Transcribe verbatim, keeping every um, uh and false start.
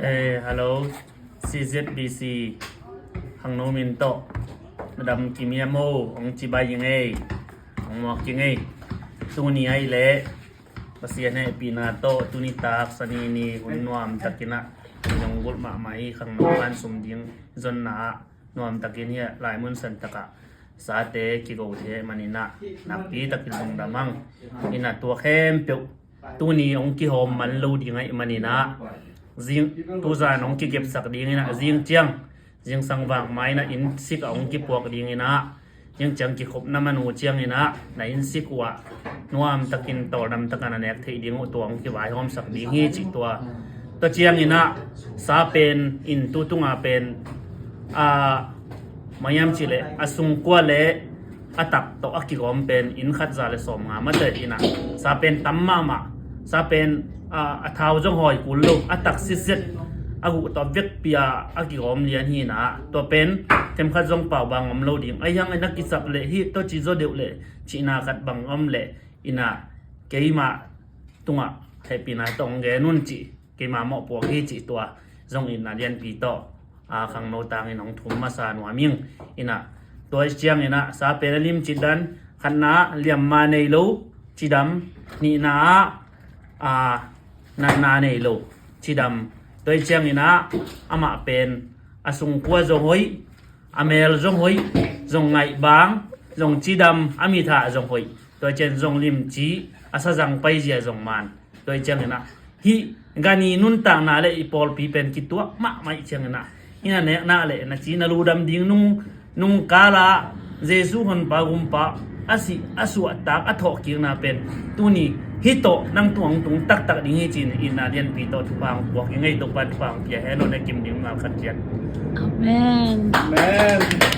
Eh, hello, C Z B C Khangno min tawh na dam kim hiam aw, hong cibai ing ei, hong muak ing ei. Tuni ahih leh Pasian hehpihna tawh tuni tak Sani ni hun nuam takin ah nong gulh mahmah hi. Khangno pan sum ding zonna ah nuam takin hi a, lai mun san takah sate kigo thei ahih manin ah nakpi takin lungdam hang. Ina tua khempeuh tuni hong kihawm man lo ding ahih manin ah zing tuzan hong kikepsak ding ina, zing ciang zingsang vak mai na inn sik ah hong kipuak ding ina, zing ciang kikhopna man uh ciang ina na inn sik uh ah nuam takin tawldam takin na nek theih ding uh tua hong kivaihawmsak ding hi cih tua. Tua ciang ina sa pen in tu tunga pen a maiam cih leh a sungkua le a tak tawh a kigawm pen inn khat za le sawm nga mate ina, sa pen tam mahmah, sa pen a, a thau zong hawi kul lo, a tak sitset a guh tawh vekpi a a kigawm lian hi ina, tua pen themkhat zong pau bang om lo ding. Ahi hang ina kisap leh hi tawh ci zaw deuh leh cihna khat bang om leh ina keimah tungah hehpihna tawh hong gen un cih, keima mawhpuak hi cih tua zong ina lianpi tawh a Khangno tangin hong thum masa nuam ing. Ina tua ciang ina sa pen a limcih dan khatna liamma nei lo cidam, nihna ah a natna nei lo cidam. Tua ciang ina amah pen a sungkua zong hoih, a mel zong hoih, zong ngaihbang, zong cidam, a mithah zong hoih. Tua ciang zong limci, a sazang paizia zong man. Tua ciang ina hih gani nuntakna le i pawlpi pen kituak mahmah ih ciang ina, ina nekna le na ci na ludam ding nung nung kala Jesu honpa gumpa a sih a suahtak a thawhkikna pen tuni hih tawh nang tung hong tung taktak ding hi ci-in ina lianpi tawh thupha hong puak ing ei. Topa thupha hong pia hen aw, na kim ding ngal khat ciat. Amen. Amen.